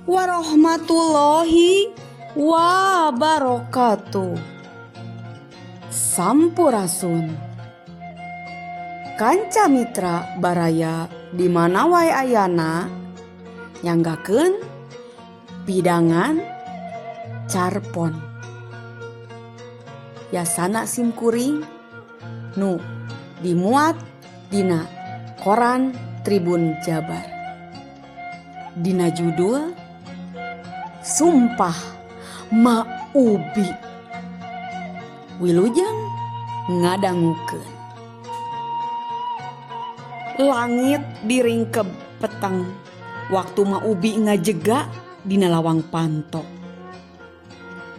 Warahmatullahi wabarakatuh. Sampurasun. Kanca Mitra Baraya di mana wae ayana nyanggakeun pidangan carpon. Yasana simkuring nu dimuat dina koran Tribun Jabar. Dina judul Sumpah Ma Ubi. Wilujeng ngadangukeun. Langit diringkeb peteng waktu Ma Ubi ngajega dina lawang panto.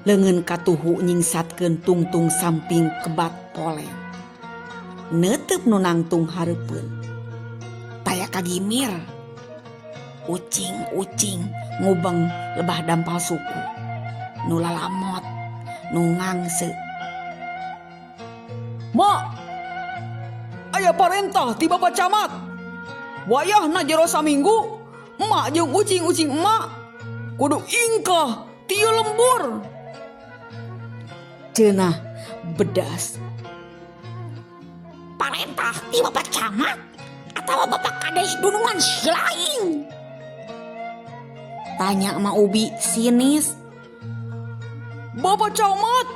Leungeun katuhu nyingsatkeun tungtung samping kebat polen. Neuteup nu nangtung hareupeun. Taya kagimir. Ucing-ucing ngubeng lebah dampal suku. Nu lalamot, nu ngangse. Ma, aya parentah ti Bapak Camat. Wayahna jero saminggu, emak jeung ucing-ucing emak kudu ingkah ti ieu lembur. Cenah bedas. Parentah ti Bapak Camat atawa Bapak Kades dunungan silaing? Tanya Ma Ubi sinis. Bapak Camat.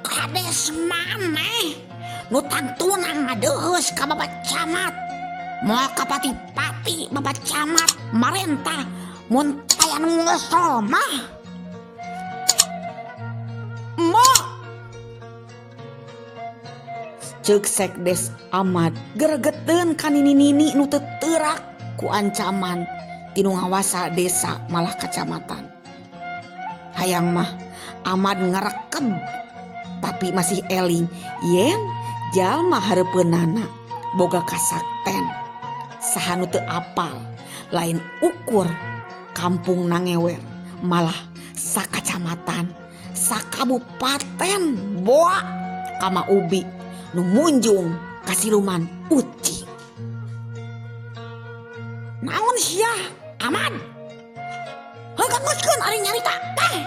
Kades maneh nu tangtuna ngadeuheus ka Bapak Camat. Moal kapati-pati Bapak Camat marentah mun taya nu ngosol mah. Emak. Ceuk Sekdes Ahmad geregeteun ka nini-nini nu teu teurak ku ancaman ti nu ngawasa desa malah kacamatan. Hayang mah Ahmad ngarekeb tapi masih eling yen jalma hareupeunana boga kasakten. Saha nu teu apal lain ukur kampung Nangewer malah sakacamatan sakabupaten boa ka Ma Ubi nu munjung ka siluman ucing. Naon sia Ahmad? Heuh ganguskeun ari nyarita teh.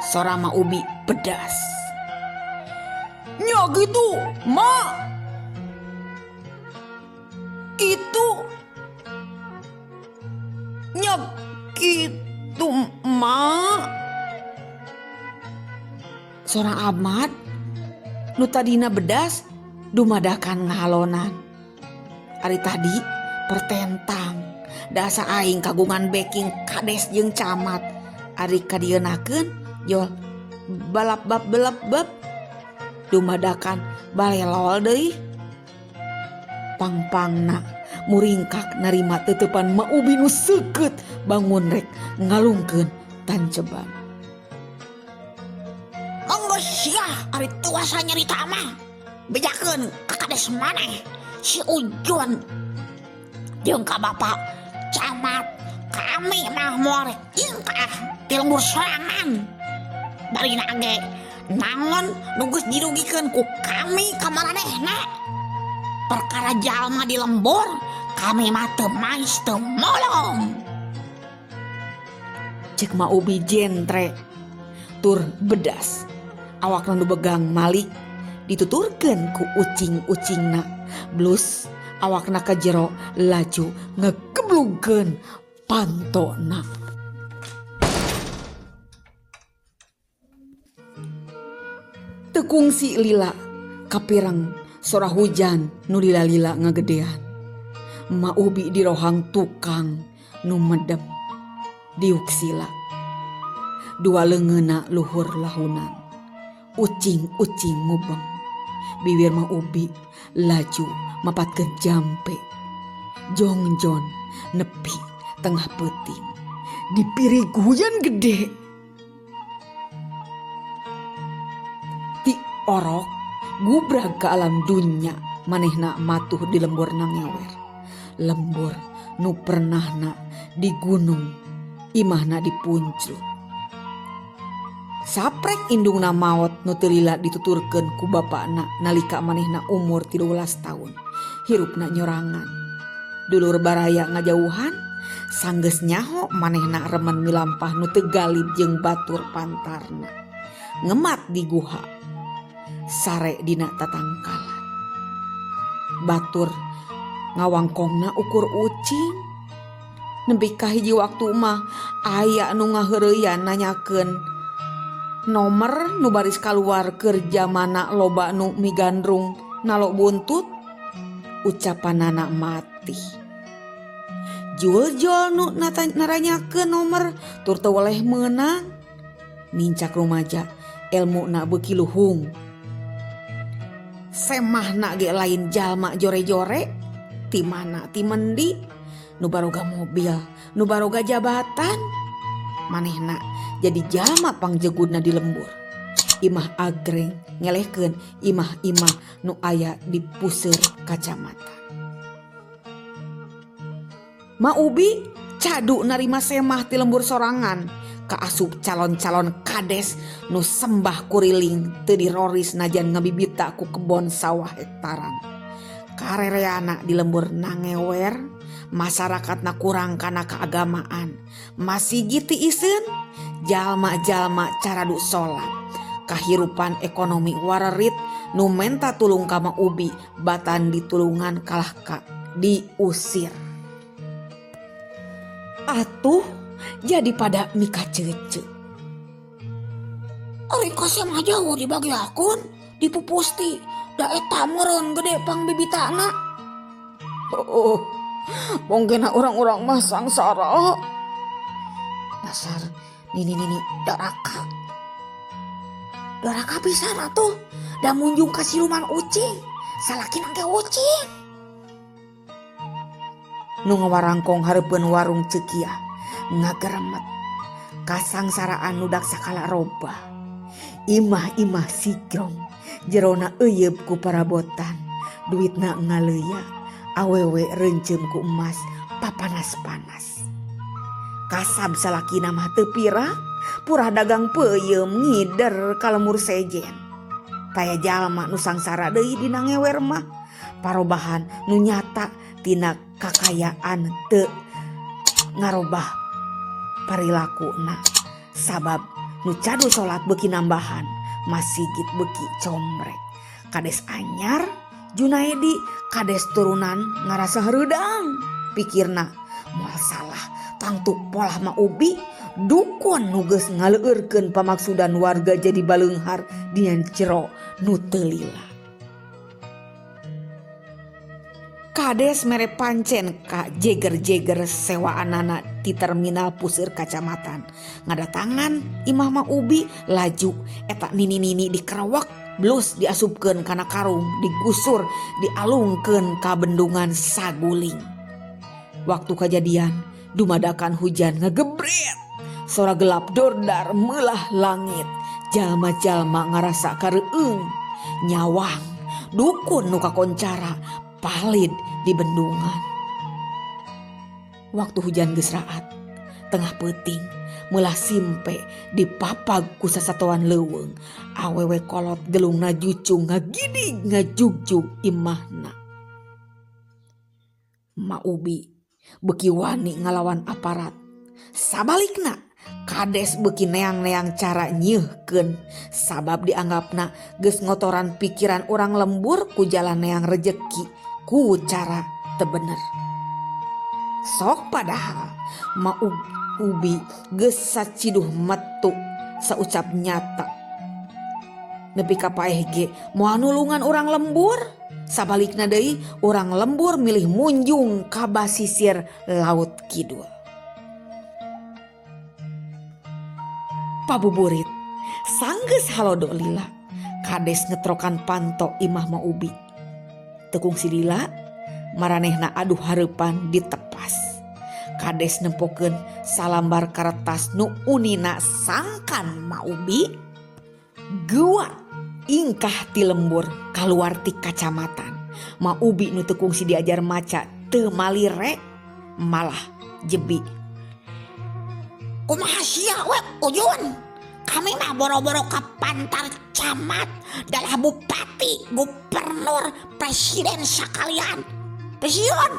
Sora Ma Ubi pedas. Nya gitu, Ma. Kitu. Nya kitu, Ma. Sora Ahmad nu tadina bedas dumadakan ngahalonan. Ari tadi pertentang dasa aing kagungan backing kades jeung camat. Ari kadieunakeun jol balap bab belap bab dumadakan balelol deui. Pangpangna muringkak narima teuteupan Ma Ubi nu seukeut bangun rek ngalungkeun tanceban. Monggo sia ari tuasa nyarita mah. Bejakeun ka kades maneh si Ujun jeung ka Bapak Camat. Kami mah moal rek ingkah ti lembur sorangan. Barina ge naon nu geus dirugikeun ku kami ka maranehna. Perkara jalma di lembur kami mah teu mais teu molong. Cek Ma Ubi jentre tur bedas. Awakna nu begang malik dituturkeun ku ucing-ucingna. Blus awakna ka jero laju ngegeblugkeun pantona. Teu kungsi lila kapireng sora hujan nu lila-lila ngagedean. Ma Ubi dirohang tukang nu medem diuk sila. Dua leungeunna luhur lahunan. Ucing-ucing ngubeng. Bibir Ma Ubi laju mapatkeun jampe. Jongjon nepi tengah peuting. Dipirig hujan gede. Ti orok gubrag ka alam dunya manehna matuh di lembur Nangewer. Lembur nu pernahna di gunung imahna di punclut. Saprek indungna maot nu teu lila dituturkeun ku bapana nalika manehna umur 13 taun. Hirupna nyorangan. Dulur baraya ngajauhan sanggeus nyaho manehna remen milampah nu teu galib jeung batur pantarna. Ngemat di guha. Sare dina tatangkalan. Batur ngawangkongna ukur ucing. Nepi ka hiji waktu mah aya nu ngaheureyan nanyakeun nomer nu baris kaluar keur jamana loba nu migandrung nalo buntut ucapanana mati. Juljol nu naranyakeun nomer tur teu weleh meunang. Nincak rumaja elmuna beuki luhung. Semahna ge lain jalma jore-jore ti mana ti mendi nu baroga mobil nu baroga jabatan manehna jadi jalma pangjegudna di lembur. Imah agreng ngelehkeun imah-imah nu aya di puseur kacamatan. Ma Ubi cadu narima semah ti lembur sorangan kaasup calon-calon kades nu sembah kuriling teu diroris najan ngabibita ku kebon sawah hektaran. Karereana di lembur nangewer, masyarakatna kurang kana keagamaan. Masih ti iseun jalma-jalma caradu salat. Kahirupan ekonomi warerit nu menta tulung ka Ma Ubi batan ditulungan kalah ka diusir. Atuh jadi pada mikacece. Ari kasem jauh dibagi akun dipupusti da eta meureun gede pangbibitana. Oh, mungkin orang-orang mah sangsara. Dasar nini-nini doraka. Doraka pisan atuh da munjung ka siluman ucing. Salakina ge ucing. Nu ngawarangkong hareupeun warung Cekiah ngageremet. Kasangsaraan nu dak sakala robah. Imah-imah sigrong jerona euyeup ku parabotan. Duitna ngaleya, awewe reunceum ku emas papanas-panas. Kasab salakina mah teu pira, purah dagang peuyeum ngider ka lemur sejen. Taya jalma nu sangsara deui dina ngewer mah. Parobahan nu nyata tina kakayaan teu ngarobah parilakuna. Sabab nu cadu salat beuki nambahan, masigit beuki combrek. Kades anyar Junaedi kades turunan ngarasa hareudang. Pikirna moal salah tangtu polah Ma Ubi dukun nu geus ngaleueurkeun pamaksudan warga jadi baleunghar dina jero nu teu lila. Kades mere pancen ka jeger-jeger sewaanana di terminal puseur kacamatan. Ngadatangan imah Ma Ubi laju eta nini-nini dikerewek blus diasupkeun kana karung digusur dialungkeun ka bendungan Saguling. Waktu kajadian dumadakan hujan ngagebret. Sora gelap dordar meulah langit. Jalma-jalma ngarasa kareueung nyawang dukun nu kakoncara palid di bendungan. Waktu hujan geus raat, tengah peuting meulah simpe dipapag ku sasatoan leuweung. Awewe kolot gelungna jucung ngagidig ngajugjug imahna. Ma Ubi beuki wani ngalawan aparat. Sabalikna kades beuki neang-neang cara nyeuhkeun sabab dianggapna geus ngotoran pikiran urang lembur ku jalan neang rejeki ku cara teu bener. Sok padahal Ma Ubi geus saciduh metu saucap nyata. Nepi ka paeh ge moal nulungan urang lembur. Sabalikna deui urang lembur milih munjung ka basisir Laut Kidul. Pabuburit sanggeus halodo lila kades ngetrokan panto imah Ma Ubi. Teu kungsi lila maranehna aduh hareupan ditepas. Kades nempokeun salambar karetas nu unina sangkan Ma Ubi geuwat ingkah ti lembur kaluar ti kacamatan. Ma Ubi nu teu kungsi diajar maca teu malire malah jebi. Kumaha sia we Ujun? Kami mah boro-boro ka pantar camat, dalah bupati, gubernur, presiden sakalian. Presiden.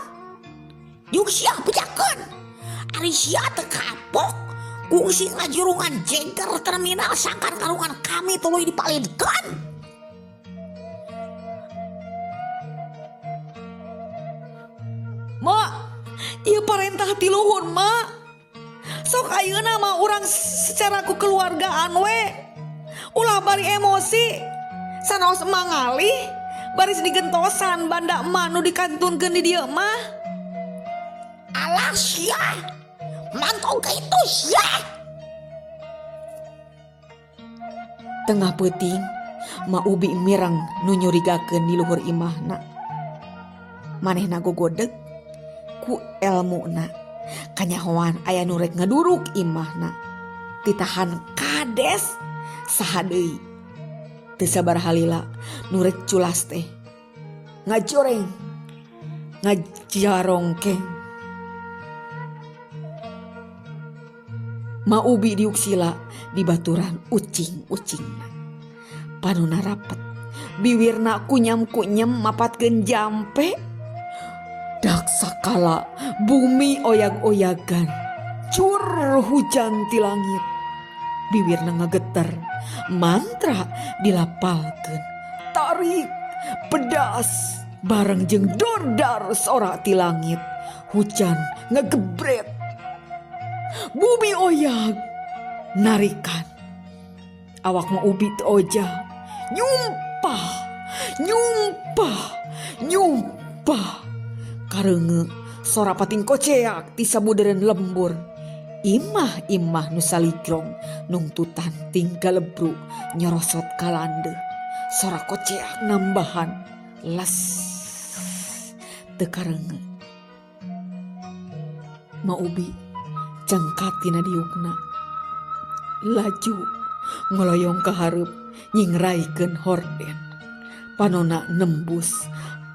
Jeung sia bejakeun. Ari sia teu kapok kungsi ngajurungan jeger terminal sangkan karungan kami tuluy dipalidkeun. Mak, ieu parentah ti luhur mak. Sok ayeuna mah urang secara kekeluargaan we. Ulah bari emosi. Sanaos emak ngalih, baris digentosan banda emak nu dikantunkeun di dieu mah. Alah sia, mantong ka itu sia. Tengah peuting, Ma Ubi mireng nu nyurigakeun di luhur imahna. Manehna gogodeg ku elmuna. Kanyahoan aya nu rek ngaduruk imahna. Titahan kades saha deui. Teu sabar halila nu rek culas teh. Ngajoreng, ngajarongkeng. Ma Ubi diuk sila di baturan ucing-ucingna. Panona rapet, biwirna kunyam-kunyem mapatkeun jampe. Dak sakala bumi oyag-oyagan, cur hujan ti langit. Biwirna ngageter, mantra dilapalkeun. Tarik, pedas, bareng jeung dordar sora ti langit. Hujan ngegebret. Bumi oyag, narikan. Awak Ma Ubi teu oja, nyumpah, nyumpah, nyumpah. Kareunge sora pating koceak ti sabudeureun lembur. Imah-imah nu saligrong nungtutan tinggal lebru nyorosot kalande. Sora koceak nambahan les teu kareunge. Ma Ubi cengkat tina diukna, laju ngoloyong ka hareup nyingraikeun horden. Panona nembus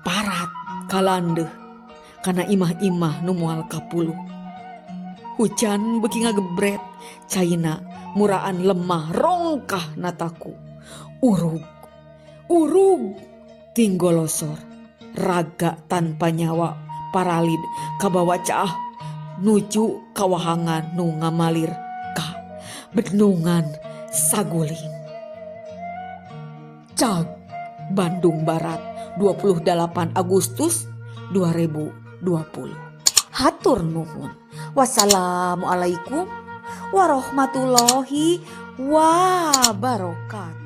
parat kalandeuh kana imah-imah nu moal kapuluh. Hujan beuki ngagebret, caina muraan lemah rongkah nataku. Urug, urug tinggolosor, raga tanpa nyawa paralid kabawa caah nuju kawahangan nu ngamalir ka bendungan Saguling. Cag, Bandung Barat, 28 Agustus 2020. Hatur nuhun. Wassalamualaikum warahmatullahi wabarakatuh.